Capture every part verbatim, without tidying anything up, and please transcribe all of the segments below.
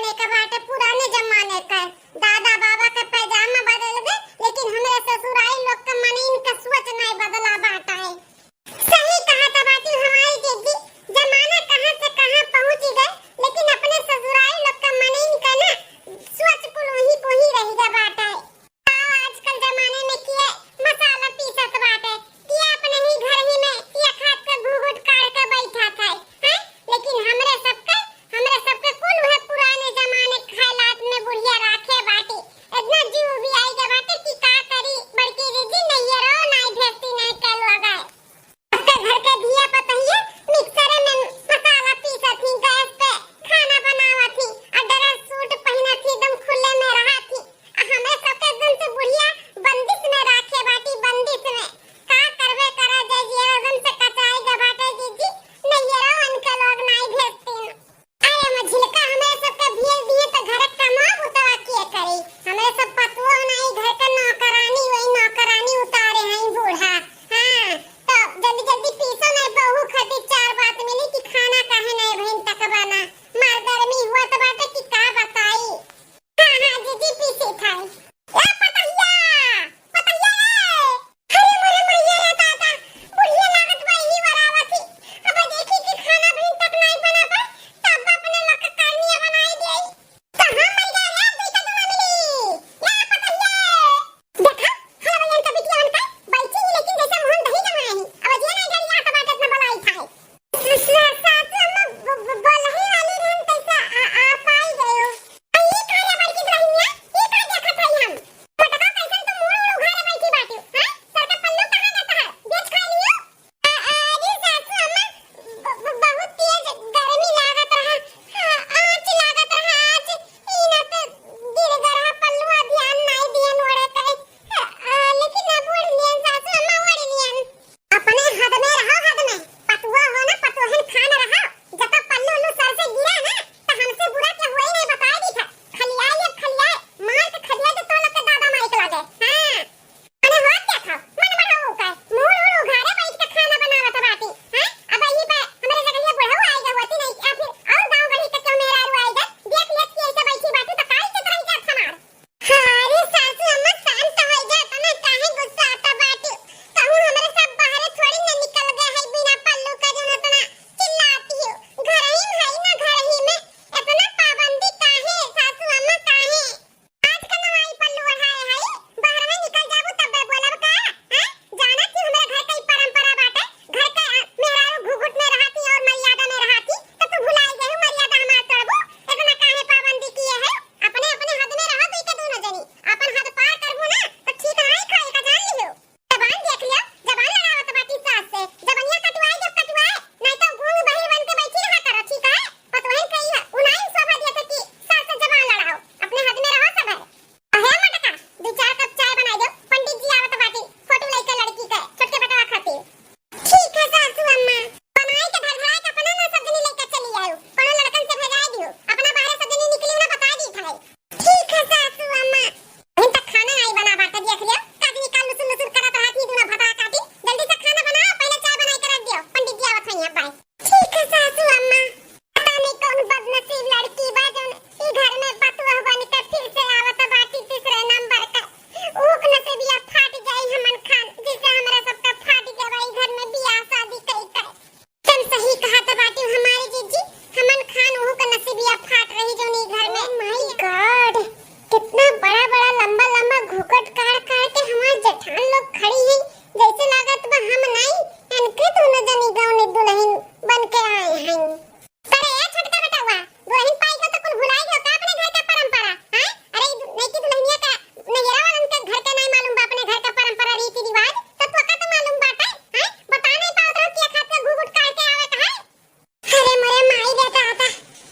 एक बाटे पुराने जमाने का, दादा बाबा का पैजामा बदल गए, लेकिन हमरे ससुराई लोग का मनइन का सोच नहीं बदला बाटा है। सही कहा था बाटी हमारी दीदी, जमाना कहाँ से कहाँ पहुँच गए, लेकिन अपने ससुराई लोग का मनइन का ना सोच कुल वही को ही रह गया बाटा है। आजकल जमाने में किए मसाला पीसत बाटे, किए अपने ही घर ही में किए खात के घूघूट काढ़ के बैठा था, हैं? लेकिन हमरे सबके, हमरे सबके कुल वह पुराने जमाने के हालात में बुढ़िया राखे बाटी। इतना जीव भी आई गए बाटे कि का करी, बड़की दीदी नैहरो नाई भेजती नहीं कल वगैरह। सबके घर के धिया पतहिया मिक्सर में मसाला पीसत ही, गैस पे खाना बनावत ही, और ड्रेस सूट पहनत ही, एकदम खुले में रहत ही। आ हमरे सबके एकदम से बुढ़िया बंदिश में राखे बाटी, बंदिश में। का करबे करा जाए, जिया एकदम से कचाई गए बाटे जीजी, नैहरो उनके लोग नाई भेजतीन। अरे मझिलका, हमरे सबके भेज दिए तो घर का कमा बुतवा किए करी? हमरे सब पतुआ नाई, घर का नौकरानी, वही नौकरानी उतारे हैं बूढ़ा। हाँ, तो जल्दी जल्दी पीसो नहीं, बहू खातिर चार बात मिली कि खाना काहे नहीं बहिन तक बना। मार गर्मी हुआ तो बाटे कि का बताई। हाँ, हाँ, जीजी पीसी थाई। ए पतहिया, पतहिया रे। अरे मोरे मइया रे दादा, बुढ़िया लागत बा, यही वरावत ही। अब देखी कि खाना बहिन तक नाई बना बा, तब अपने लोग के करनिया बनाई देई। कहाँ मर गया रे, दुई का दुआ मिली। ए पतहिया। देखा, हलवैयन का बिटिया उनका बैठी ही, लेकिन जैसे मुहन दही जमाए ही। अब जिया नाई डरिया तो बाटे इतना बलाई था। स-, स-, सासू अम्मा ब-, ब-, बोलही वाली रहन, कैसे आ, आ पाई गयो? आ, ई का रे बड़की दुल्हनिया, ई का देखत हई हम? मोटका कैसन तू मुड़ उड़ उघारे बैठी बाटी, हैं? सर का पल्लू कहाँ जाता है? बेच खा लियो? आ, अरे सासू अम्मा, ब-, ब-, बहुत तेज गर्मी लागत रहा। हाँ, आँच लागत रहा, आँच। ई ना तो गिर गरहा पल्लू, ध्यान नाई दियन ओढ़े कहे। आ, आ, लेकिन अब ओढ़ लियन सासू अम्मा, ओढ़ लियन। अपने हद में रहो, हद में। पतुआ हो ना, पतुहन खान रहो। जब पल्लू उल्लू सर से गिरा ना, तो हमसे बुरा के होई नहीं, बताए दी था। खलियाए ले, खलियाए, मार के खलियाए तो तोला के दादा माइक लागे। हाँ। अरे हो क्या खाओ, मन बढ़ाओ का। मुड़ उड़ उघारे बैठ के खाना बनावत बाटी। हाँ? अब यही पे हमरे जगह ये बुढ़ऊ आएगा होती नहीं, या फिर और गाँव गली के क्यों मेहरारू आएगा? देख लेत कि ऐसे बैठी बाटी तो काई के तरह जात हमार। अरे सासू अम्मा, शांत हो जा, तना काहे गुस्सात बाटू? कहूँ हमरे सब बाहरे थोड़ी न निकल गए है बिना पल्लू का, जौन इतना चिल्लाती हो। घर ही में है ना, घर ही में इतना पाबंदी काहे सासू अम्मा, काहे? आज का नवाई पल्लू ओढ़ाए है, बाहर में निकल जाबू तब बोलब का? हैं? जाना कि हमरे घर का ई परंपरा बाटे, घर का, अ, मेहरारू घुघुट में रहती और मर्यादा में रहती, तो तू भुलाई गई मर्यादा हमार तोड़बू? इतना काहे पाबंदी किए है? अपने, अपने हद में रहो, दुई के दोनों जनी। अपन हद पार करबू ना, तो ठीक नाई खाए का, जान लियो। जबान देख लियो, जबान लड़ावत बाटी सास से। जबनिया कटवाए, जब कटवाए, नहीं तो गूंग बहिर बन के बैठी रहा करो, ठीक है? पतोहन के ई उनाइन शोभा दिया था कि सास से जबान लड़ाओ। अपने हद में रहो सब है। अहे मटका, दो चार कप चाय बनाई दो, पंडित जी आवत बाटी, फोटो लेके लड़की के, छोटके बेटवा खातिर। ठीक है सासू अम्मा, बनाई के धड़धड़ाई के अपना ना सब जनी लेके चली आयो, कोनो लड़कन से भेजाई दियो, अपना बाहरे सब जनी निकली ना बताई दी था। ठीक है सासू अम्मा। अभी तक खाना नाई बना बाटे, देख लियो, काकी का लुसुर लुसुर करत रहत ही, दूना भतरा काटी। जल्दी से खाना बनाओ, पहले चाय बनाई के रख दियो, पंडित जी आवत हैं, अब आए। ठीक है सासू अम्मा। पता नहीं कौन बदनसीब लड़की बा जौन ई घर में पतोह बन के फिर से आवत बाटी तीसरे नंबर का। ऊक नसीबिया फाट जाई हमन खान, जैसे हमरा सबका फाट गवा ई घर में बियाह शादी कई कई। तुम सही कहत बाटी हमारी जीजी, हमन खान ओहू का नसीबिया फाट रही जौन ई घर में। Oh my God, कितना बड़ा बड़ा लंबा लंबा घूंघट काढ़ काढ़ के हमार जेठान लोग खड़ी हैं, जैसे लागत बा हम नाई, इनके दोनों जनी गौने दुल्हन बन के आए हैं। करे ए छोटका बेटवा, दुल्हन पाई गो तो कुल भुलाई गो का अपने घर का परंपरा, हैं? अरे ई दु-, नईकी दुल्हनिया का नैहरा वालन के घर के नाई मालूम बा अपने घर का परंपरा रीति रिवाज, तो तोका तो मालूम बाटे, हैं? बता नहीं पावत रहो कि एक हाथ का घूघूट काढ़ के आवे का है? अरे मोरे माई रे दादा,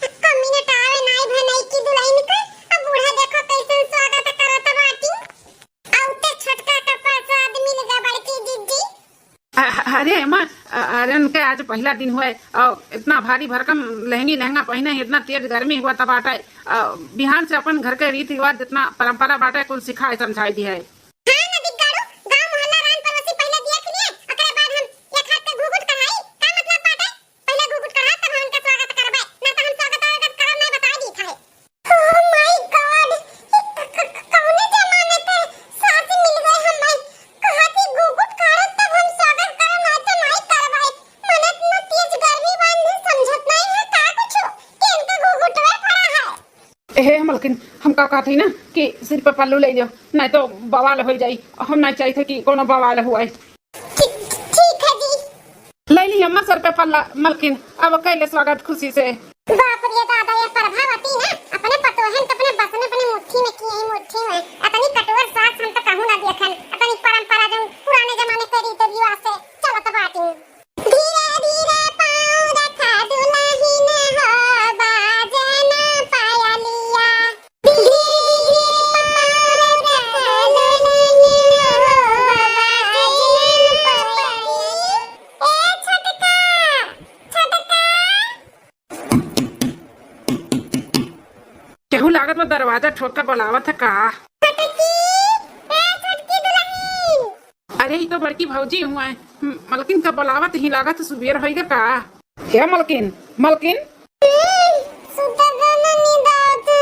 एको मिनट आवे नाई भे नईकी दुल्हन के, अब बूढ़ा देखो कैसन स्वागत करत बाटी। आउते छोटका का प्रसाद मिल गया बड़की जीजी। अ-, अरे अम्मा, अ-, अरे उनके आज पहला दिन हुए और इतना भारी भरकम लहंगी लहंगा पहने हैं, इतना तेज गर्मी हुआ तब बाटे। अ, बिहान से अपन घर के रीति रिवाज जितना परंपरा बाटे कुल सिखाए समझाए दिए है। हाँ ना बिगाड़ू, गांव मोहल्ला रान पड़ोसी पहले देख लिए, ओकरे बाद हम एक हाथ के घूघूट कढ़ाई, का मतलब बाटे? पहले घूघूट कढ़ा तब हम उनका स्वागत करबे, ना तो हम स्वागत वागत करब नहीं, बता दी था है। हो हे मलकिन, हम का कहत हई ना कि सिर पे पल्लू ले लियो, नहीं तो बवाल हो जाई। हम नहीं चाहित है कि कोनो बवाल हुआ। ठीक, ठीक है जी। ले ली अम्मा सर पे पल्ला मलकिन, अब कैले स्वागत खुशी से। बाप रे दादा, ये प्रभावती ना अपने पतोहन के अपने बस में, अपने मुट्ठी में किए ही मुट्ठी में। अतनी कटुअर सास हम तो कहूँ ना देखन। अतनी परंपरा जो पुराने जमाने के रीति रिवाज से चलत बाटी। धीरे धीरे पाँव रखा दुलहिन हो, बाजे ना पायलिया। धीरे धीरे पाँव रखा दुलहिन हो, बाजे ना पायलिया। ए छोटका, छोटका। केहू लागत बा दरवाजा ठोक के बुलावत है का? छोटकी, ए छोटकी दुलहिन। अरे, ई तो बड़की भौजी हुआ है। म-, मलकिन का बुलावत ही, लागत सुबेर होइगा का? हे मलकिन, मलकिन। हम्म, सुतल रहनी दादा।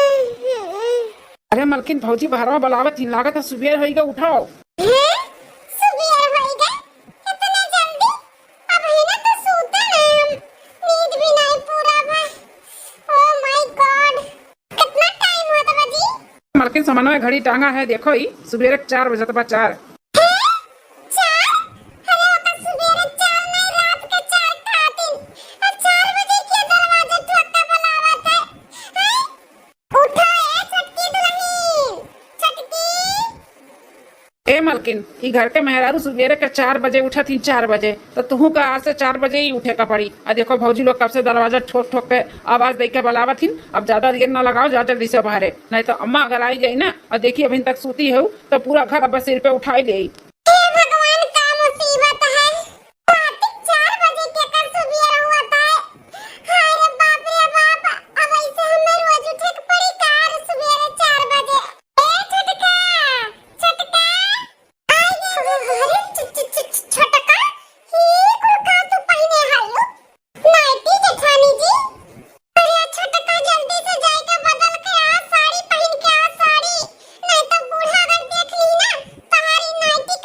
अरे मलकिन, भौजी बहरवा बुलावत ही, लागत सुबेर होइगा, उठाओ। हैं? सुबेर होइगा? इतना जल्दी? अब है ना तो सूते ना हम। नींद भी नहीं पूरा भा। Oh my God। कितना टाइम होत बा जी? मलकिन, समनवा घड़ी टांगा है, देखो ही, सुबेरे चार बजत बा, चार। हैं? चार? अरे, ओका सुबेरे चार नहीं, रात के चार खातिन। अब चार बजे के दरवाजा ठोक के बुलावत है। हैं? उठो ए छोटकी दुलहिन, छोटकी। ए मलकिन, ई घर के मेहरारू सुबेरे के चार बजे उठत ही, चार बजे, तो तुहू का आज से चार बजे ही उठे का पड़ी। आ देखो भौजी लोग कब से दरवाजा ठोक ठोक के आवाज दे के बुलावत ही। अब ज्यादा देर ना लगाओ, जाओ जल्दी से बाहरे, नहीं तो अम्मा अगर आई जाई ना और देखी अभी तक सूती हो तो पूरा घर अब सिर पे उठाई ले। हे भगवान, का मुसीबत है। रात के चार बजे के कर सुबेर हुआ था। हाय रे बाप रे बाप, अब ऐसे हमें रोज उठे के पड़ी का रे सुबेरे चार बजे? ए छोटका, छोटका। आय रे, अरे छ-, छ-, छ-, छ-, छोटका, ई कुल का तू पहिने हायो? नाइटी जेठानी जी। अरे छोटका, जल्दी से जाइके बदल के आ, साड़ी पहिन के आ, साड़ी। नहीं तो बूढ़ा अगर देख ली ना, तोहारी नाइटी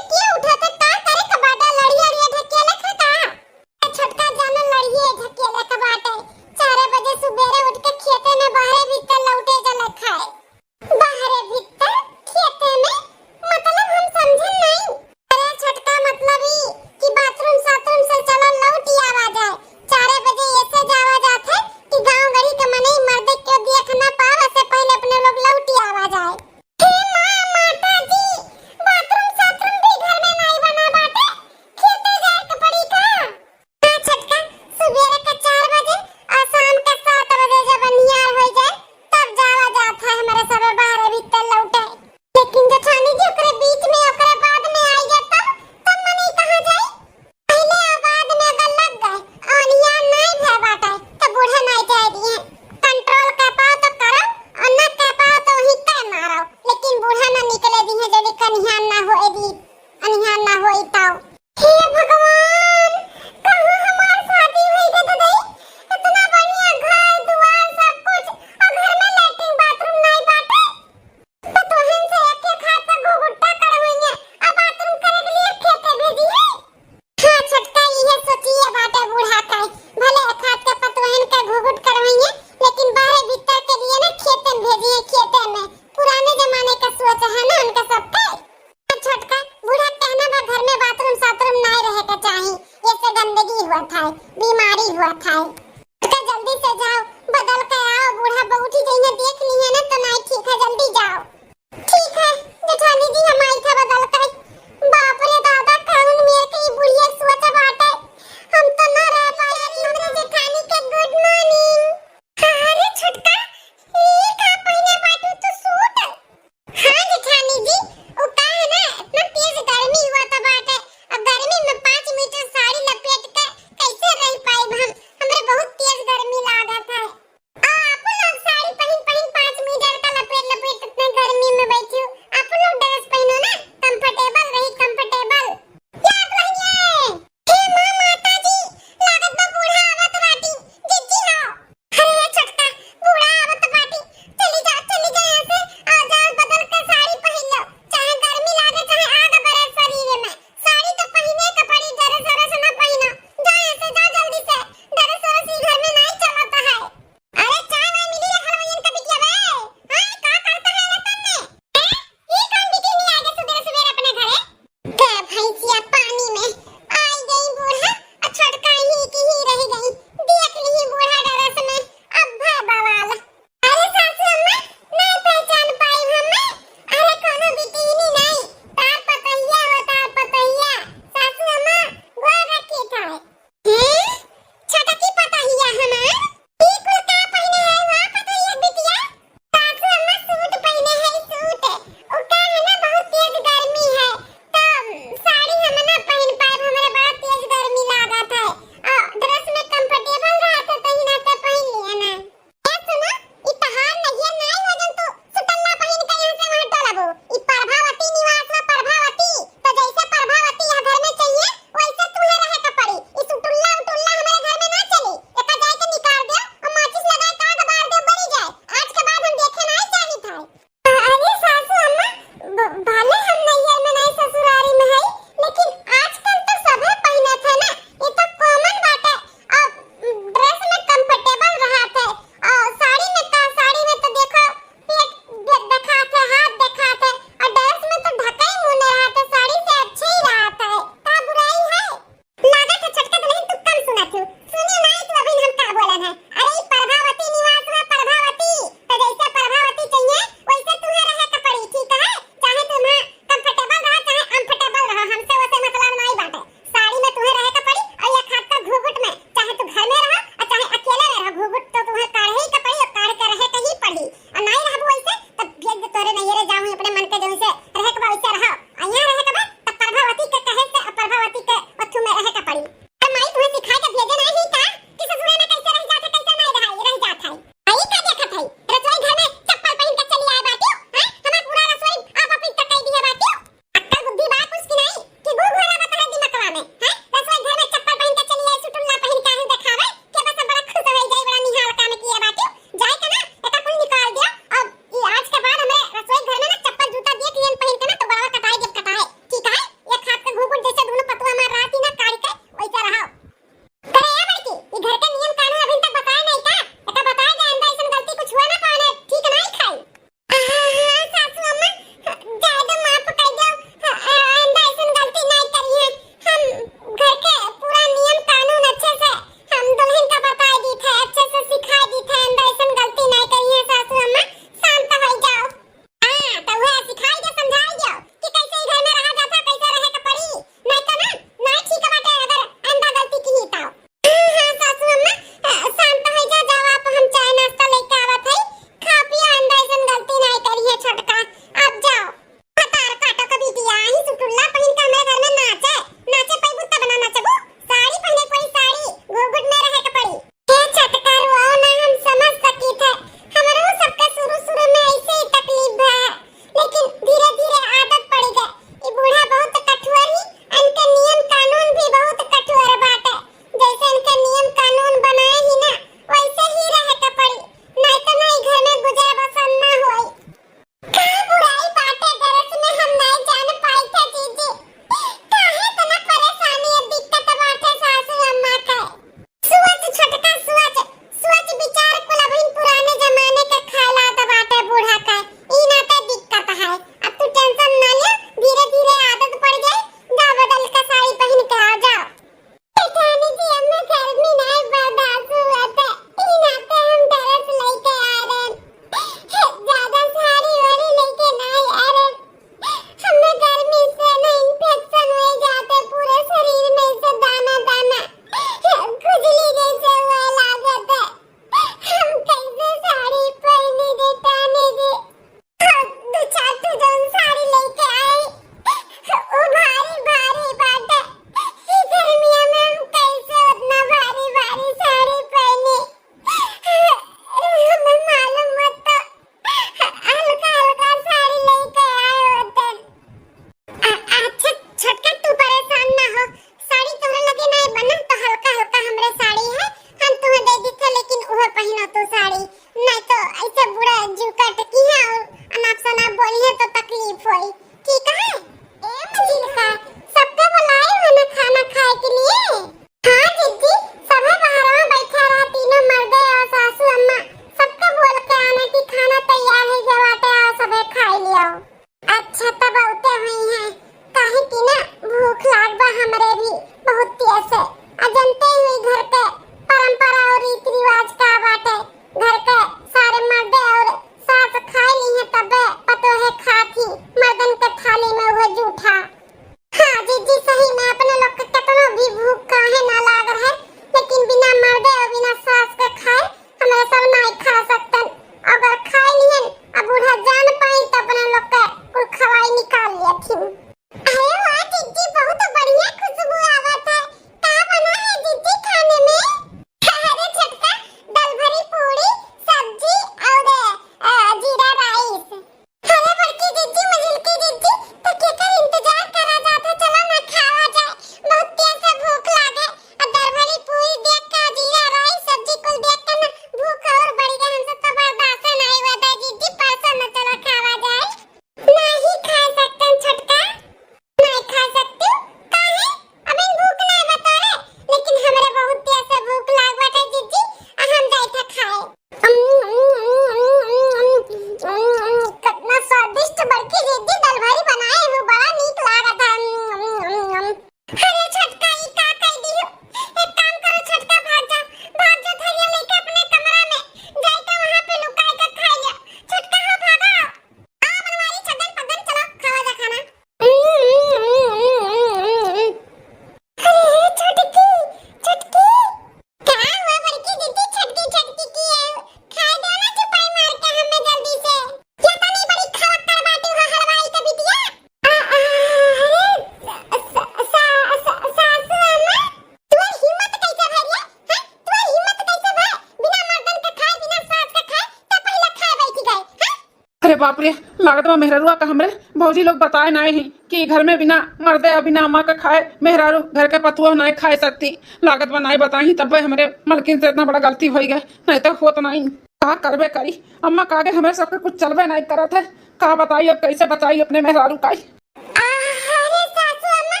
बाप रे, लागत बा मेहररुआ का हमरे भौजी लोग बताए नाई ही कि घर में बिना मर्दे और बिना अम्मा का खाए मेहरारू घर के पतुआ नाई खाए सकती। लागत बा नाई बताई तब्बे हमरे मलकिन से इतना बड़ा गलती होई गए, नहीं तो होत नाई। का करबे करी, अम्मा का आगे हमरे सबके कुछ चलबे नाई करत है। का बताई अब, कैसे बताई अपने मेहरारू का? अरे सासू अम्मा,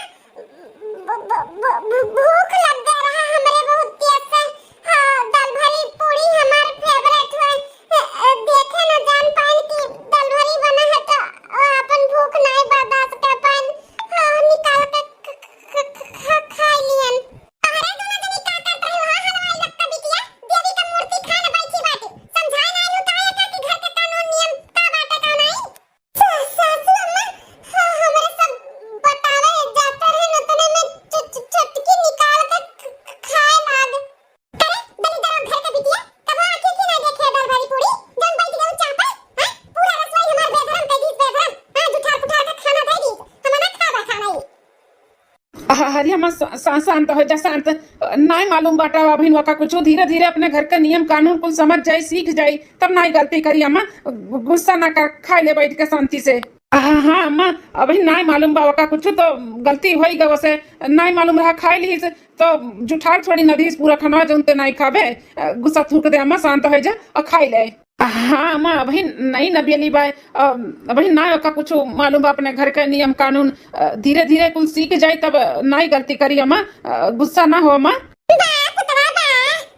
ब-, ब-, ब-, ब-, भूख लग गया रहा हमरे बहुत तेज से। हाँ, दाल भरी पूरी हमार favourite है। अ, अ, देखे न जान पाइन कि दाल भरी बना है तो, अ, अपन भूख नाई बर्दाश्त कर पाइन। हाँ, निकाल के ख-, ख-, ख-, ख-, खा लियन। अरे दोनों जनी का करत रही हो? हाँ, हलवाई लोग का बिटिया, देवी का मूर्ति खान बैठी बाटी। समझाए ना आयु का एका कि घर के कानून नियम का बाटे का नाई? सा-, सासू अम्मा, हाँ, हमरे सब बतावे जाते रहे, उतने में च-, च-, चटकी निकाल के ख-, ख-, खाए लाग। अरे, दलिद्दर घर के बिटिया, कबो आँखी की ना देखे दाल भरी पूरी, जौन बैठ गए चापल, हाँ? पूरा रसोई हमार बेधरम कर दीस, बेधरम। हाँ, जुठार पुठार के खाना दे दीस, हम ना खाबा खाना ही। अ-, अरे अम्मा, शा-, शा-, शांत हो जा, शांत। नाय मालूम बाटा अभिन वका कुछू, धीरे धीरे अपने घर के नियम कानून कुल समझ जाई, सीख जाई, तब नाय गलती करी अम्मा। गु-, गुस्सा ना कर, खाए ले बैठ के शांति से। हाँ, हाँ अम्मा, अभी नाय मालूम बा वका कुछू, तो गलती होई गवा से, नाय मालूम रहा, खाए ली से, तो जुठार छोड़ी नदीस पूरा खाना जौन ते नाय खाबे। अ, गुस्सा थूक दे अम्मा, शांत हो जा और खाए ले। हाँ अम्मा, अभी नई नबेली बा, अ, अभी ना ओका कुछ मालूम बा अपने घर के नियम कानून। अ, धीरे धीरे कुल सीख जाई तब नाई गलती करी अम्मा। अ, गुस्सा ना हो अम्मा। बा पुतवा बा,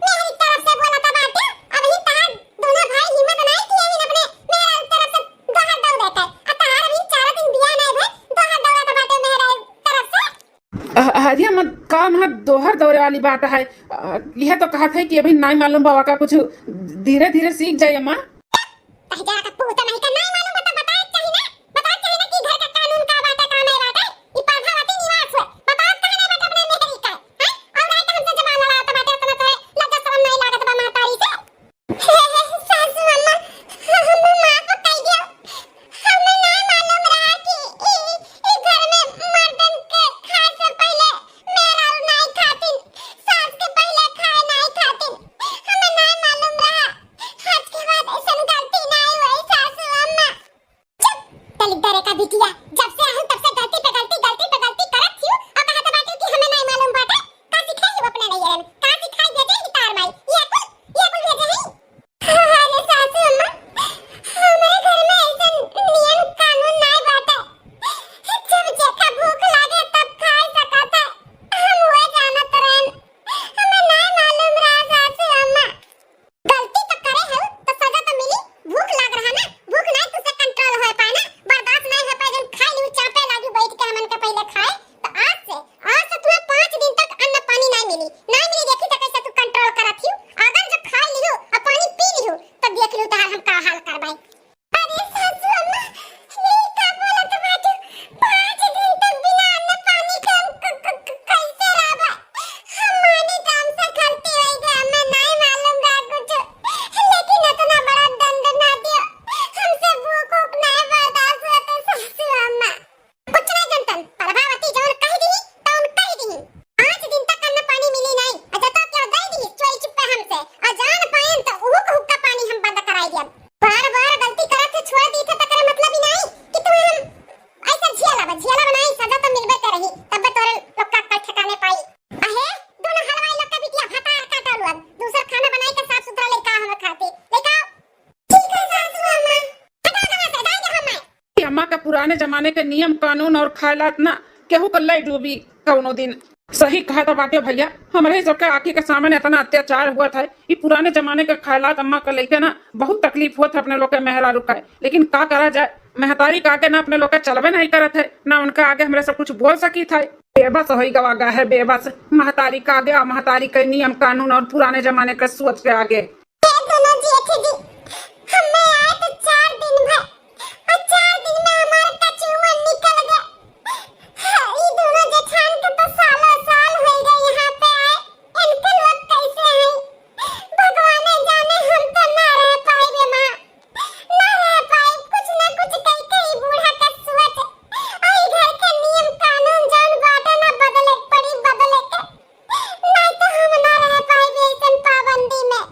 मेहरी तरफ से बोलत बाटे। अभी तहार दोनों भाई हिम्मत नाई किए हैं अपने मेहरा तरफ से दोहर दौड़े के। आ तहार अभी चार दिन बियाह नाई भे, दोहर दौड़त बाटे मेहरा तरफ से। अ-, अरे अम्मा, का अम्मा दोहर दौरे वाली बात है? अ, यह तो कहत है कि अभी नाई मालूम बा वका कुछ, धीरे धीरे सीख जाई अम्मा। कह जा का पूत नहीं का नाई मालूम बता, बताए चाहिए ना, बताए चाहिए ना कि घर का कानून का बात है, का नहीं बात है। ई प्रभावती निवास हुए, बताओ कहाँ नहीं बात अपने मेहरी का, हैं? और नहीं तो हमसे जबान लड़ाओ तो बातें उतना तो लज्जा शरम नहीं लागत बा महतारी से। सासू अम्मा, हमें माफ कर दियो। हमें ना मालूम रहा कि ई, ई घर में मर्दन के खाए से पहले मेहरारू नाई खातिन, सास के पहले खाए नाई खातिन। हमें ना मालूम रहा। आज के बाद ऐसन गलती नाई होई, सासू अम्मा। चुप! दलिद्दर का बिटिया, जब से आहू तब से गलती पे गलती, गलती पे गलती करत हियो और कहत बाटियो कि हमें नाई मालूम बाटे। का सिखाई हो अपने नैयरन? का सिखाई दे दे तार माई? ये कुल, ये कुल भेजे हैं? अरे सासू अम्मा, हमारे घर में ऐसन नियम कानून नाई बाटे। जब जेका भूख लागे तब खा सकत है। हम हुए जानत रहन। हमें नाई मालूम रहा सासू अम्मा। गलती तो करे हो, तो सजा तो मिली। भूख लाग रहा ना, भूख नाई तुझसे control हो पाए ना, बर्दाश्त नाई हो पाए, जब खाए ली चापे लागी बैठ के हमन के पहले खाए, तो आज से, आज से तुम्हें पाँच दिन तक अन्न पानी नाई मिली, नाई मिली। देखी तो कैसे तू control करत हियो, अगर जो खाए लियो और पानी पी लियो, तो देख लियो तहार हम का हाल करबाई। अरे सासू अम्मा, ये का बोलत बाटू? पाँच दिन तक बिना अन्न पानी के हम क-, क-, क-, कैसे रहबा? हम मानी तो हमसे गलती होई गई, हमें नहीं मालूम रहा कुछ, लेकिन इतना बड़ा दंड ना दियो। हमसे भूख ऊख नहीं बर्दाश्त होते सासू अम्मा। कुछ नहीं जनतन, प्रभावती जौन कह दी, तौन कह दी। पाँच दिन तक अन्न पानी मिली नहीं, अच्छा तो क्या दे दी चोरी चुप्पे हमसे, और जान पाएन तो उहू के हुक्का पानी हम बंद कराई दिया। बार बार गलती करत है, छोड़ दी थे, तकरे मतलब ही नहीं कि तुम्हें हम ऐसा झियाला बा, झियाला बनाई, सजा तो मिलबे करही, तब तोरे लोग का अक्कल ठिकाने पाई। अहे, दोनों हलवाई लोग के बिटिया भतार काटा लोग, दूसर खाना बनाई के साफ सुथरा लेके आओ हमें खाती, लेके आओ। ठीक है सासू अम्मा। हटा दो वहाँ से, जाए दे हम आए। कि अम्मा के पुराने जमाने के नियम कानून और ख्यालात ना केहू के लय डूबी कौनो दिन। सही कहा था बाटे भैया, हमरे सबके आँखी के सामने इतना अत्याचार हुआ था। ये पुराने जमाने के ख्यालात अम्मा के लेके ना बहुत तकलीफ हुआ था अपने लोग के मेहरारू का, लेकिन का करा जाए, महतारी के आगे ना अपने लोग के चलबे नहीं करत है, ना उनका आगे हमरे सब कुछ बोल सकी था। बेबस होई गवा गा है, बेबस। महतारी के आगे और महतारी के नियम कानून और पुराने जमाने के सोच के आगे। ए दोनों जेठ जी, हमें आए तो चार दिन भर, और चार दिन में हमार कचुआ निकल गए। ई दोनों जेठान के तो सालों साल हो गए यहाँ पे आए, इनके लोग कैसे हैं? भगवान जाने, हम तो ना रह पाए रे माँ, ना रह पाए। कुछ ना कुछ कह के ई बूढ़ा का सोच, और ई घर के नियम कानून जौन बाटे ना बदले के पड़ी, बदले के, नहीं तो हम ना रह पाए ऐसन पाबंदी में।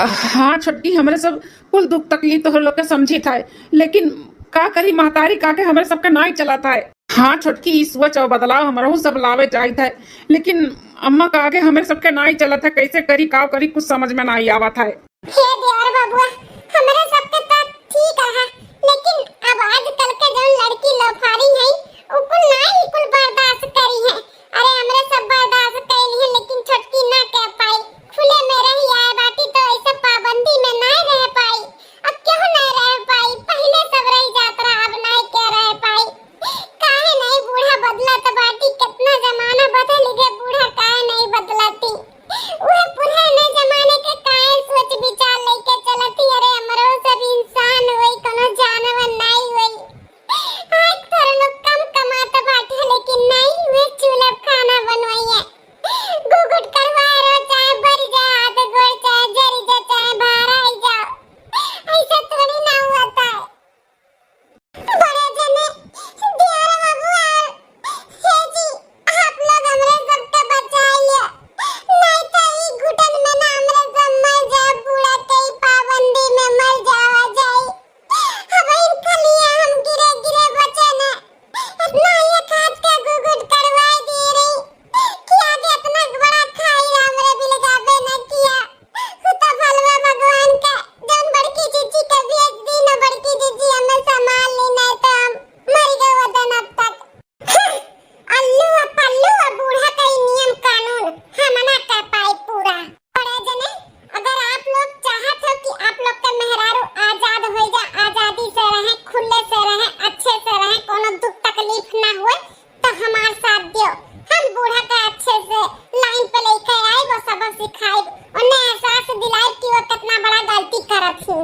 हाँ छोटकी, हमरे सब कुल दुख तकलीफ तोहरे लोग के समझित है, लेकिन का करी, महतारी का के हमरे सबके नाई चलत है। हाँ छोटकी, ई सोच और बदलाव हमरहू सब लावे चाहित है, लेकिन अम्मा का आगे हमरे सबके नाई चलत है, कैसे करी, का करी, कुछ समझ में नाई आवत है। हे देवर बबुआ, हमरे सबके तो ठीक रहा, लेकिन अब आजकल के जौन लड़की लोफारी हैं, उ कुल नाई कुल बर्दाश्त करी हैं। अरे हमरे सब बर्दाश्त कइली हैं, लेकिन छोटकी ना कर पाई। खुले में रही आए बाटी तो ऐसे पाबंदी में नाई रह पाई। अब क्यों नाई रह पाई? पहिले सब रही जात रहा, अब नाई के रह पाई। काहे नाई बूढ़ा बदलत बाटी? कितना जमाना बदल गए, बूढ़ा काहे नाई बदलती? उहे पुराने जमाने के काहे सोच विचार लेके चलती? अरे हमरो सब इंसान होई, कोनो जानवर नाई होई। आज थोड़ा लोग कम कमात बाटे, लेकिन नाई हुए चूल्हा खाना बनवाइए। घुघुट करवा रो, चाहे बरी जा हाथ गोड़, चाहे जरी जा, चाहे भारा ही जा। ऐसा थोड़ी ना हुआ था। बड़े जने, दियारा बाबू और हे जी, आप लोग हमरे सबके बचाइए, नहीं तो ई घुटन में ना हमरे सब मर जाए, बूढ़ा के ई पाबंदी में मर जावा जाई। अब इनके लिए हम गिरे गिरे बचे न, इतना ये खाद के घुघुट करवाई दे रही कि आगे इतना बड़ा खाई हमरे बिलगाबे न किया। उ तो भलवा भगवान के जौन बड़की जीजी के भेज दी न, बड़की जीजी हमें संभाल ली, नहीं तो हम मर गए वतन अब तक। अल्लू आ पल्लू आ बूढ़ा का ई नियम कानून हम ना कर पाई पूरा। बड़े जने, अगर आप लोग चाहत हो कि आप लोग के मेहरारू आजाद हो जा, आजादी से रहे, खुले से रहे, अच्छे से रहे, कोनो दुख तकलीफ ना हुए, तो हमार साथ दियो। हम बूढ़ा का अच्छे से लाइन पे लेके आइब, वो सबक सिखाइब, उन्हें एहसास दिलाइब कि वो कितना बड़ा गलती करत ही।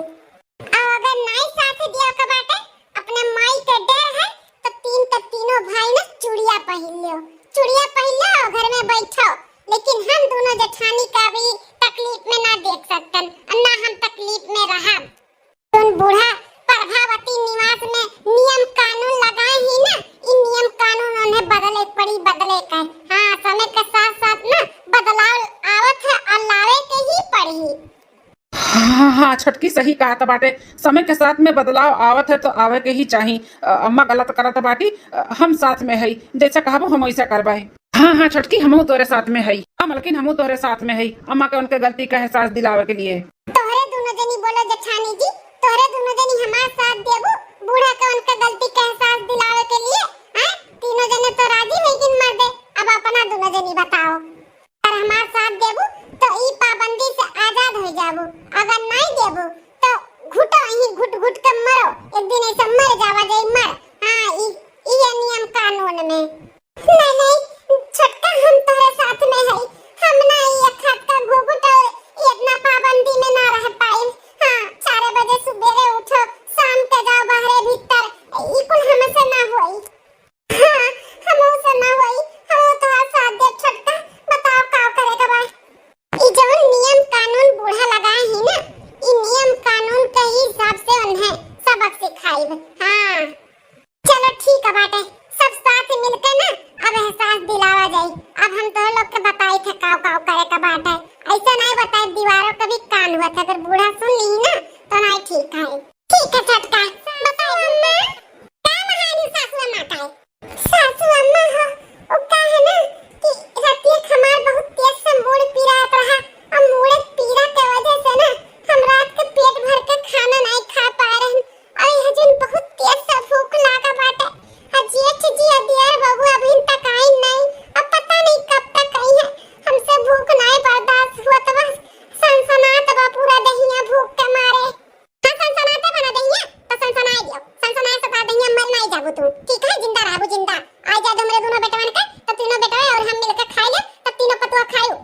और अगर नाई साथ दिया के बाटे, अपने माई के डर है, तो तीन के तीनों भाई ना चूड़िया पहिन लियो, चूड़िया पहिन लियो और घर में बैठो। लेकिन हम दोनों जेठानी का भी तकलीफ में ना देख सकतन और ना हम तकलीफ में रहब। जौन बूढ़ा प्रभावती निवास में नियम कानून लगाए ही ना, ई नियम कानून उन्हें बदले पड़ी, बदले का। हाँ, समय के साथ साथ ना बदलाव आवत है और लावे के ही पड़ी। हाँ, हाँ, हाँ, छोटकी सही कहत बाटे, समय के साथ में बदलाव आवत है तो आवे के ही चाही। अ, अम्मा गलत करत बाटी, अ, हम साथ में हई, जैसा कहबो हम वैसा करबे। हाँ, हाँ, छोटकी, हमहू तोरे साथ में हई। हाँ, मलकिन, हमहू तोरे साथ में हई, अम्मा के उनके गलती का एहसास दिलावे के लिए। तोहरे दोनों जनी बोलो जेठानी जी, तोहरे दोनों जनी हमार साथ देबू, बूढ़ा के उनके गलती का एहसास दिलावे के लिए? हैं? तीनों जने तो राजी हो गइन मर्दे, अब अपना दोनों जनी बताओ। अगर हमार साथ देबू तो ई पाबंदी से आजाद हो जाबू, अगर नहीं देबू तो घुटो यहीं घुट घुट के मरो, एक दिन ऐसे मर जावा जाई मर। हाँ, ई, ई है नियम कानून में। नहीं, नहीं, छोटका हम तोहरे साथ में हई, हम ना ई एक हाथ का घुघुट और ई इतना पाबंदी में ना रह पाई। हाँ, चार बजे सुबेरे उठो, शाम के जाओ बाहरे भीतर, ई कुल हमसे ना होई। हाँ, हमहू से ना होई, हमहू तोहार साथ देब छोटका। बताओ का करे के बा? ई जवन नियम कानून बूढ़ा लगाए ही ना, ई नियम कानून के ही हिसाब से उन्हें सबक सिखाइब। हाँ, चलो ठीक है बाटे, सब साथ मिलके ना अब एहसास दिलावा जाई। अब हम तो लोग के बताई थे काव काव करे के बाटे, ऐसा नहीं बताई दीवारों के भी कान हुआ था, अगर बूढ़ा सुन ली ना तो नहीं ठीक है। ठीक है छोटका, बताओ अम्मा। का महानी सासू अम्मा का है? सासू अम्मा हो, उ का है ना कि रतिया के हमार बहुत तेज से मूड़ पिरात रहा, और मूड़ पीरा के वजह से ना हम रात के पेट भर के खाना नहीं खा पा रहे हैं। और यह जन बहुत तेज से भूख लागा बाटे। और जेठ जी और दियर बबू अभी तक आई नहीं, अब पता नहीं कब तक आई है। हमसे भूख नहीं बर्दाश्त हुआ तो बस सनसनात बा पूरा दहिया भूख के मारे। हाँ, सनसनाते बना दहिया, तो सनसनाए दियो। सनसनाए से तो दहिया मर नाई जाबू तू। ठीक है, जिंदा रहबू, जिंदा। आ जा हमरे दोनों बेटवन के, तो तीनों बेटवे और हम मिलके खाए ले, तब तीनों पतुआ खायू।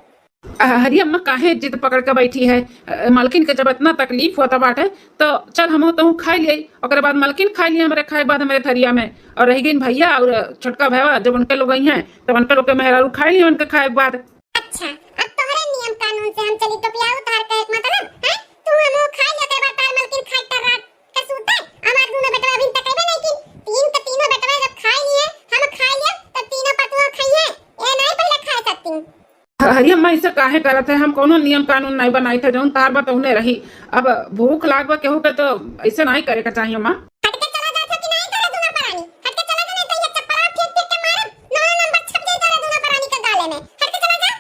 अ, अरे अम्मा, काहे जिद पकड़ के बैठी है? अ, मालकिन के जब इतना तकलीफ होता बाटे, तो चल हमहू तहू खाए लिए, ओकरे बाद मालकिन खाए लिए हमरे खाए के बाद हमरे थरिया में, और रह गइन भैया और छोटका भैया, जब उनके लोग आई हैं, तब उनके लोग के मेहरारू खाए लिए उनके खाए के बाद। अच्छा, अब तोहरे नियम कानून से हम चली तो पियाऊ तोहर कहे के मतलब, हैं? तू हमहू खाई ले, ओकरे बाद तार मलकिन खाई तर रात के सूते। हमार दोनों बेटवा अभी तक अइबे नहीं की। तीन के तीनों बेटवा जब खाई लिए, हम खाई लिए, तब तीनों पतुआ खाई है। ये नहीं पहले खाए सकती। अरे अम्मा, ऐसे काहे करत है? हम कौनो नियम कानून नहीं बनाई थे, जौन तार बा तौने रही। अब भूख लाग बा केहू के तो ऐसे नहीं करे के चाहिए अम्मा। हट के चला जात हो कि नहीं तोरा दूना परानी? हट के चला जा, नहीं तो ये चप्पला फेंक फेंक के मारब। नौ नंबर छप जाई तोरा दूना परानी के गाले में। हट के चला जा।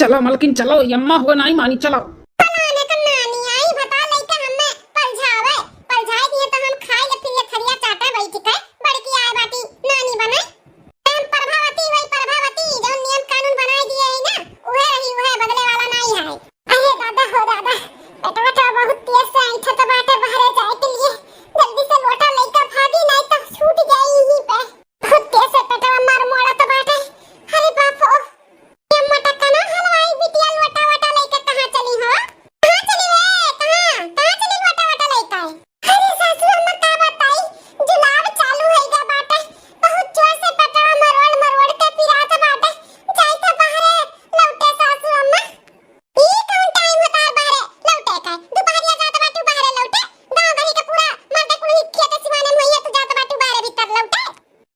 चलो मलकिन चलो, ये अम्मा हुआ नहीं मानी, चलो। फलाने का नानी आई, भता लइके हमें पलझावे, पलझाए दिए तो हम खाए ले फिर ये थरिया चाटे बैठ के, बड़की आए बाटी नानी बने। हम प्रभावती, वही प्रभावती, जौन नियम कानून बनाए दिए है ना, उहे रही, उहे बदले वाला नहीं है। अरे दादा हो दादा, पेटवा तो बहुत तेज से ऐंठत बाटे बाहरे जाए के लिए। जल्दी से लोटा लइका भागी, नहीं तो छूट जाई यहीं पे। बहुत तेज से पेटवा मार मोड़त बाटे। अरे बाप हो, ये मोटकना हलवाई बिटिया लोटा वोटा लइके कहाँ चली हो? कहाँ चली रे? कहाँ? कहाँ चली लोटा वोटा लइके? अरे सासू अम्मा का बताई, जुलाब चालू होइगा बाटे। बहुत जोर से पेटवा मरोड़ मरोड़ के पिरात बाटे। जाई तो बाहरे लौटे सासू अम्मा। ई कौन टाइम होता है बाहरे लौटे का? दोपहरिया जात बाटू बाहरे लौटे। गाँव गही के पूरा मर्दे कुल खेत सिवाने में होइए, तू जात बाटू बाहरे भीतर लौटे।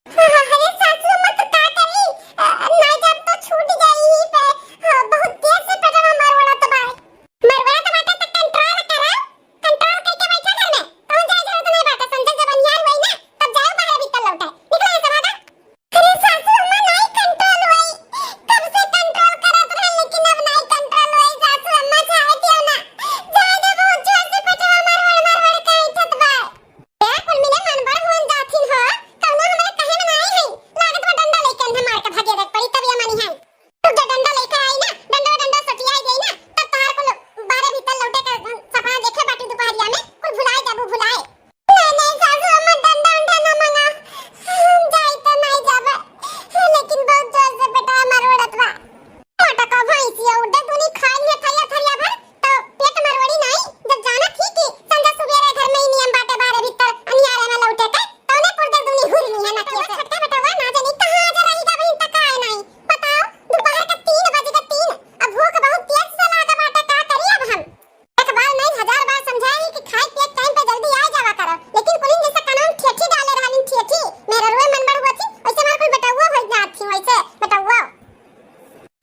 अरे सासू अम्मा तो का करी? अ, ना जब तो छूट जाई ही पे। हाँ, बहुत तेज से पेटवा मरोड़त बा। मरोड़त बाटे तो कंट्रोल करा। कंट्रोल करके बैठा घर में। कौन जाए जरूरत नहीं बाटे। संजय जब अनियार हुई ना, तब जाओ बाहर भीतर लौटे। निकलो यहाँ से भागा। अरे सासू अम्मा, नहीं कंट्रोल हुई। कब से कंट्रोल करत रहे, लेकिन अब नहीं कंट्रोल हुई। सासू अम्मा, जाए दियो ना। जाए दे, बहुत जोर से पेटवा मरोड़ मरोड़ के ऐंठत बा। ए, कुल मिले मन बड़ होन जाथिन हो, कौनो हमरे कहे में नाई है। लागत बा डंडा लेके अन्हे मार के भागे देख पड़ी, तब ये मनी है। तू जो डंडा लेके आई ना, डंडा, डंडा सटियाई गई ना, तब तहार कुल बाहरे भीतर लौटे के सपना देखे बाटी दोपहरिया में, कुल भुलाए जाबू, भुलाए। नहीं, नहीं, सासू अम्मा, डंडा, उंडा ना मंगा। हम जाई तो नहीं जाबे, लेकिन बहुत जोर से पेटवा मरोड़त बा। मोटका भैंसिया उड्डे दुनी खाई लिया थरिया थरिया भर, तो पेट मरोड़ी नाई। जब जानत ही कि संझा सुबेरे घर में ही नियम बाटे, बाहरे भीतर अनियारे में लौटे के, तौने कुर्दे दुनी हुर ली है नकिया से। छोटका बेटवा ना जानी कहाँ जा रही का बहिन तक आए नाई। बताओ, दोपहर का तीन बज गए, तीन। अब भूख बहुत तेज से लागा बाटे, का करी अब हम? एक बार नहीं, हजार बार समझाई कि खाए पिए टाइम पे जल्दी आ जावा करो, लेकिन कुलिन जैसे कानून ठेठी डाले रहलिन, ठेठी। मेरा रुए मन बड़ हुआ थी, वैसे हमार कुल बेटउआ हो जात थी, वैसे बेटउआ।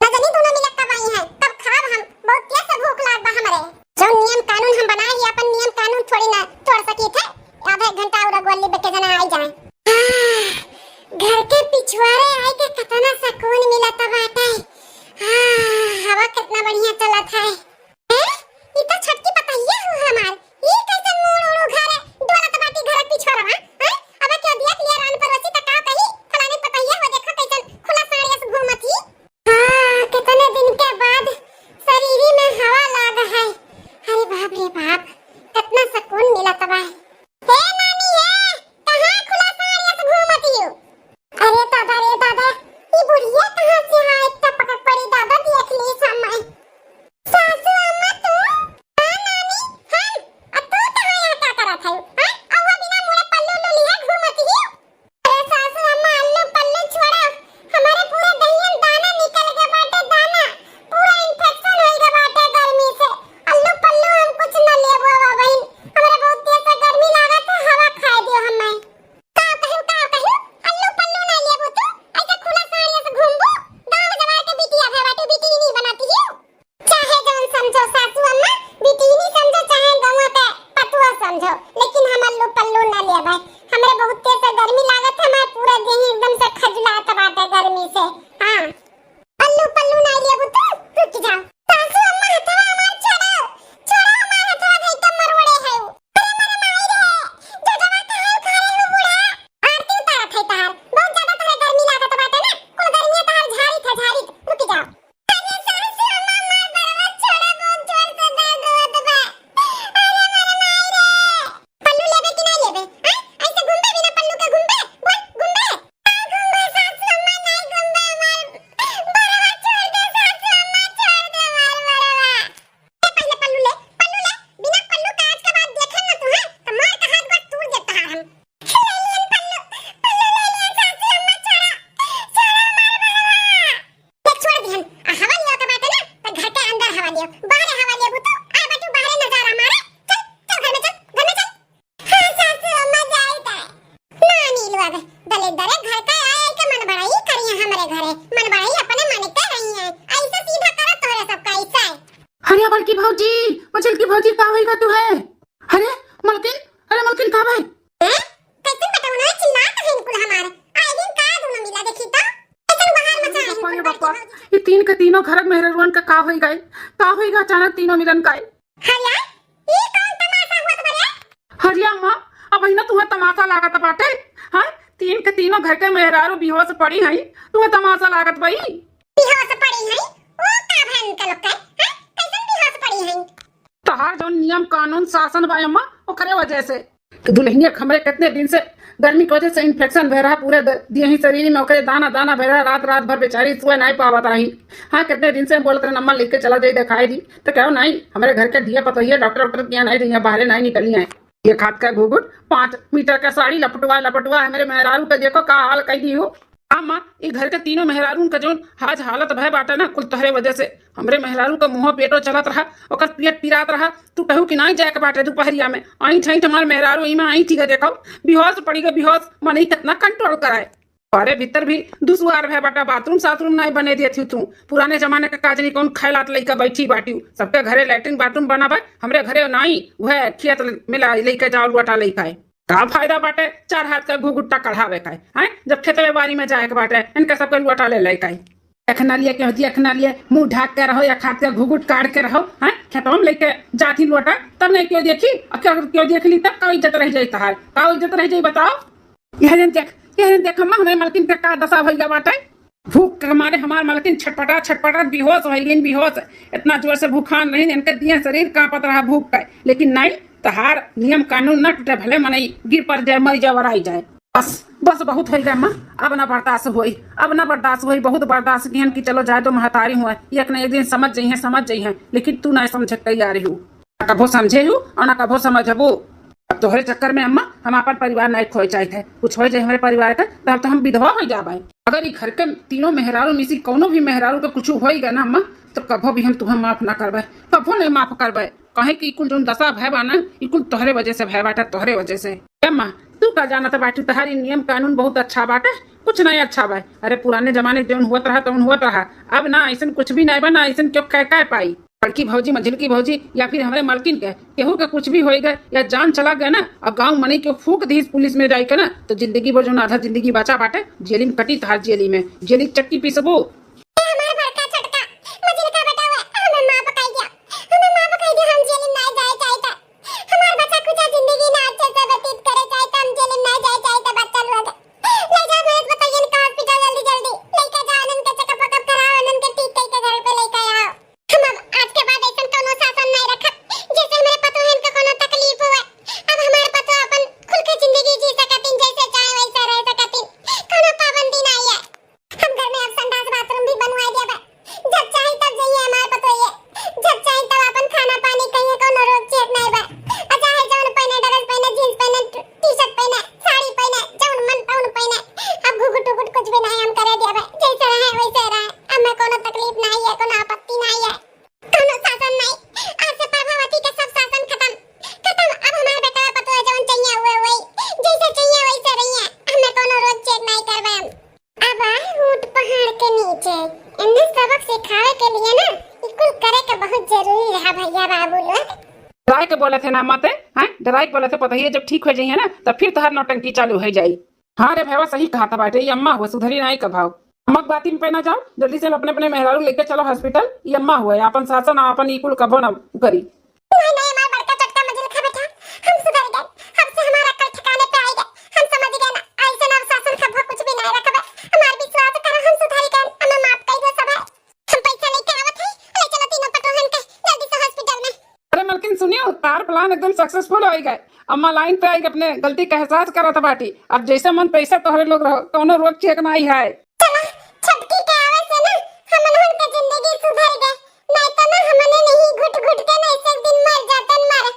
ना जानी दोनों मिला कब आई हैं, कब खाब हम, बहुत तेज से भूख लाग बा हमरे। जो नियम कानून हम बनाए ही, अपन नियम कानून थोड़ी ना तोड़ सकी थे। आधा एक घंटा और अगुअली बेटे जना आई जाए। आह, घर के पिछुआरे आए के कितना सुकून मिलत बाटे। आह, हवा कितना बढ़िया चलत है। हैं? ई तो छोटकी पतहिया हो हमार। ई कैसन मुड़ उड़ उघारे डोलत बाटी घर के पिछुआरवा? हैं? अबे क्यों दिया कि ये रान परोसी त का कही? फलाने पतहिया हो, देखो कैसन खुला साड़ी से घूमत ही। हाँ, कितने दिन के बाद शरीरी में हवा लाग है। अरे बाप रे बाप, कितना सुकून मिलत बा। हे नानी हे, कहाँ खुला साड़ी से घूमत हियो? अरे दादा रे दादा, ई बुढ़िया कहाँ से है? टपक पड़ी दादा, देख ली समय। सासू अम्मा तू? हाँ नानी, हम। अरे बड़की भौजी, मझिलकी भौजी, का होइगा तुहे? अरे मलकिन, अरे मलकिन, का भाई? ए, कैसन बटौना चिल्लात है इनकुल हमारे? आए दिन का दोनों मिला देखी तो? कैसन बहार मचा है अरे इनकुल बप्पा, बड़की भौजी? ये तीन के तीनों घर मेहररुअन का का होइगा? का होइगा अचानक तीनों मिलन का? हरिया, ई कौन तमाशा हुआ तुम्हारे? हरिया माँ, अब इन्हें तुहे तमाशा लागत बाटे? हाँ, तीन के तीनों घर के मेहरारू बेहोश पड़ी हैं, तुहे तमाशा लागत बई? बेहोश पड़ी हैं? वो का भयंकर लोग के? हैं? कैसन बेहोश पड़ी हैं? तहार जौन नियम कानून शासन बा अम्मा, ओकरे वजह से। तो दुल्हनिया के हमरे कितने दिन से गर्मी की वजह से इन्फेक्शन भय रहा पूरे द-, दिए ही शरीर में, ओकरे दाना दाना भय रहा, रात रात भर बेचारी सोए नहीं पावत रही। हाँ, कितने दिन से हम बोलत रहे अम्मा लेके चला जाई दिखाई दी, तो कहो नहीं, हमरे घर के धिया पतोहिया डॉक्टर डॉक्टर किया नहीं रही, बाहरे नहीं निकली है। ये खात का घुघुट, पाँच मीटर का साड़ी लपटवा लपटवा हमरे मेहरारू का देखो का हाल कई दी हो। अम्मा, ई घर के तीनों मेहरारून का जौन आज हालत भय बाटे ना, कुल तोहरे वजह से। हमरे मेहरारू का मुँह पेटो चलत रहा, ओकर पेट पिरात रहा, तू कहू कि नाई जाए के बाटे दुपहरिया में। आइठ आइठ हमार मेहरारू इमा आइठ ही देखो, बेहोश पड़ी गए, बेहोश। मनई कितना कंट्रोल कराए। अरे भीतर भी दुसुआर भय बाटा, बाथरूम साथरूम नाई बने दिए थी तू। पुराने जमाने के काजनी कौन खैलात लइका बैठी बाटी, सबके घरे लैट्रिन बाथरूम बना बा, हमरे घरे नाई, वह खेत में ला-, लइका जाओ लोटा लइका है। का फायदा बाटे चार हाथ का घुघुट्टा कढ़ावे का है, हैं? जब खेतवे बारी में जाए के बाटे, इनका सबके लोटा ले लइका है। एक नलिया के होती, एक नलिया मुँह ढाक के रहो, एक हाथ का घुघुट काढ़ के रहो, हैं? खेतवा में लेके जाती लोटा, तब नहीं क्यों देखी, और क्यों, क्यों देख ली, तब का इज्जत रह जाई तहार, का इज्जत रह जाई बताओ? यह जन देख, यह जन देख अम्मा, हमरे मलकिन के का दशा भइल बाटे। भूख के मारे हमार मलकिन छटपटा छटपटा बेहोश होइ गइन, बेहोश। इतना जोर से भूखान रही, इनके दिए शरीर कांपत रहा भूख का, लेकिन नहीं, तहार नियम कानून न टूटे, भले मनई गिर पड़ जाए, मर जाए, वराई जाए। बस, बस बहुत होइ गए अम्मा, अब ना बर्दाश्त होई, अब ना बर्दाश्त होई, बहुत बर्दाश्त किहन कि चलो जाए दो महतारी हुए, एक न एक दिन समझ जइहें, समझ जइहें, लेकिन तू ना समझे तैयार हो। ना कभो समझे हू और ना कभो समझबू। अब तोहरे चक्कर में अम्मा हम आपन परिवार नहीं खोए चाहत है। कुछ हो जाए हमरे परिवार का, तब तो हम विधवा हो जाबे। अगर ई घर के तीनों मेहरारू में से कौनो भी मेहरारू के कुछ होई गए ना अम्मा, तो कभो भी हम तुम्हें माफ ना करबे, कभो नहीं माफ करबे। कहे कि ई कुल जौन दशा भय बा ना, ई कुल तोहरे वजह से भय बाटे, तोहरे वजह से। ए अम्मा, तू का जानत बाटू, तहारी नियम कानून बहुत अच्छा बाटे, कुछ नहीं अच्छा बा। अरे पुराने जमाने जौन हुआ रहा तौन हुआ रहा, अब ना ऐसन कुछ भी नहीं बा, ना ऐसन क्यों कह, कह पाई। बड़की भौजी, मझिलकी भौजी या फिर हमरे मलकिन के केहू के कुछ भी होई गए या जान चला गए ना, अब गाँव मनई के फूंक दीस पुलिस में जाई के ना, तो जिंदगी भर जौन आधा जिंदगी बचा बाटे जेली में कटी, तहार जेली में, जेली के चक्की पीसबू। ए हमार बड़का छोटका मझिलका बेटा हुआ, हमें माफ कर दिया, हमें माफ कर दिया, हम जेल में ना जाए चाहता। हमार बचा खुचा जिंदगी ना अच्छे से व्यतीत करे चाहता, हम जेल में ना जाए चाहता बच्चा लोग। ले जाओ भैंस बतैयन का हॉस्पिटल जल्दी जल्दी, लेके जाओ इनके चेकअप वेकअप कराओ, इनके ठीक कई के घर पे लेके आओ। हम अब आज के बाद ऐसन कौनो शासन नहीं रखब, जैसे हमारे पतोहन के कोनो तकलीफ हुए। अब हमारे पतोह अपन खुल के जिंदगी जी सकतिन, जैसे चाहे वैसे रह सकतिन, कौनो पाबंदी नहीं है। हम घर में अब संडास बाथरूम भी बनवाए दिया बा। जब चाही तब जाइए हमार पतोहिए, जब चाही तब अपन खाना पानी कहिए, कौनो रोक चेक नहीं बा। आ चाहे जौन पहने, ड्रेस पहने, जींस पहने, टी शर्ट पहने, साड़ी पहने, जौन मन तौन पहने। अब घुघुट उघुट कुछ भी नहीं हम करे दिया बा। जैसे रहे वैसे रहे, हमें कौनो तकलीफ नहीं है, कौनो आपत्ति नहीं है, कौनो शासन नहीं। आज से प्रभावती के सब शासन खत्म, खत्म। अब हमार बेटा पतोह जौन चाहिए हुए वही, जैसे चाहिए वैसे रहिए, हमें कौनो रोक चेक नहीं करबे हम। अब आए ऊंट पहाड़ के नीचे। इन्हें सबक सिखावे के लिए ना, ई कुल करे के बहुत जरूरी रहा भैया बाबू लोग। डराए के बोले थे ना मते, हैं? डराए के बोले थे, पता ही है, जब ठीक हो जाइए ना, तब फिर तोहार नौटंकी चालू हो जाई। हाँ रे भैया, सही कहा था बाटे, ये अम्मा हुआ सुधरी नाई का भाव। अम्मा के बाती में पे ना जाओ, जल्दी से अपने अपने मेहरारू लेके चलो हॉस्पिटल। ये अम्मा हुआ, अपन शासन आ अपन ई कुल कबो ना करी। नहीं, नहीं, हमार बड़का छोटका मझिलका बेटा, हम सुधर गए। अब से हमार अक्ल ठिकाने पे आई गए। हम समझ गए ना, ऐसे ना शासन खबर कुछ भी नहीं रखबे। हमार विश्वास करो, हम सुधर गए। हमें माफ कर दो सब है। हम पैसा लेके आवत है, ले चलो तीनों पटोहन के जल्दी से हॉस्पिटल में। अरे मलकिन सुनियो, तार प्लान एकदम सक्सेसफुल हो गए। अम्मा लाइन पे आई, अपने गलती का एहसास करत बाटी। अब जैसे मन तैसे तोहरे लोग रहो, कौनो रोक चेक नहीं है। चला, छोटकी के आवे से ना हमनहन के जिंदगी सुधर गए, नहीं तो ना हमने नहीं घुट घुट के ना एक दिन मर जातन मर।